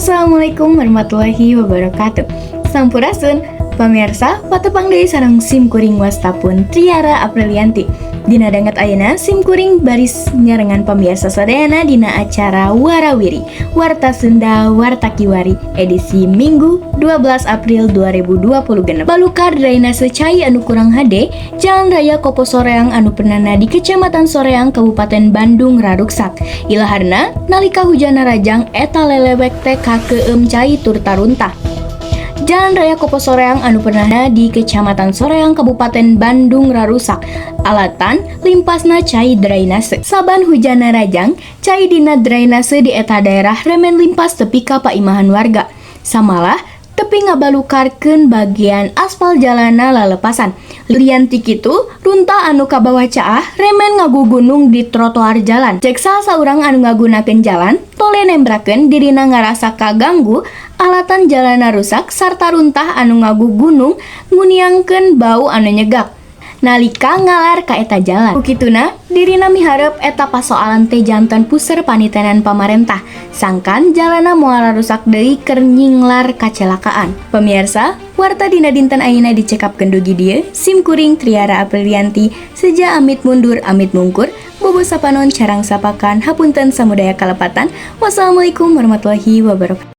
Assalamualaikum warahmatullahi wabarakatuh. Sampurasun, pamirsa, patepang deui sareng sim kuring, wasta pun Triara Aprilianti. Dina danget ayeuna sim kuring baris nyarengan pemirsa sadayana dina acara Warawiri, Warta Sunda Warta Kiwari, edisi Minggu 12 April 2020 genep. Balukar drainase cai anu kurang hade, Jalan Raya Kopo Soreang anu pernana di Kecamatan Soreang, Kabupaten Bandung raruksak. Ilaharna nalika hujan rajang eta lelewek teh kakeum cai turta runtah. Jalan Raya Kopo Soreang anu pernah di Kecamatan Soreang, Kabupaten Bandung rarusak alatan limpasna cai drainase. Saban hujan rajang, cai dina drainase di eta daerah remen limpas tepi ka paimahan warga. Samalah tepi ngabalukarkeun bagian aspal jalana lalepasan. Lian ti kitu, runtah anu kabawa caah remen ngagugunung di trotoar jalan. Cek salah saurang anu ngagunakeun jalan, Tole nembrakeun dirina ngarasa kaganggu alatan jalana rusak sarta runtah anu ngagugunung nguniangkeun bau anu nyegak nalika ngalar ka eta jalan. Ku kituna, dirina miharep eta pasoalan teh janten puser panitenan pamarentah, sangkan jalana moal rusak deui keur nyinglar kacelakaan. Pemirsa, warta dina dinten ayeuna dicekapkeun dugi dieu, sim kuring Triara Aprilianti, seja amit mundur amit mungkur, bobo sapanon carang sapakan, hapunten samudaya kalepatan. Wassalamualaikum warahmatullahi wabarakatuh.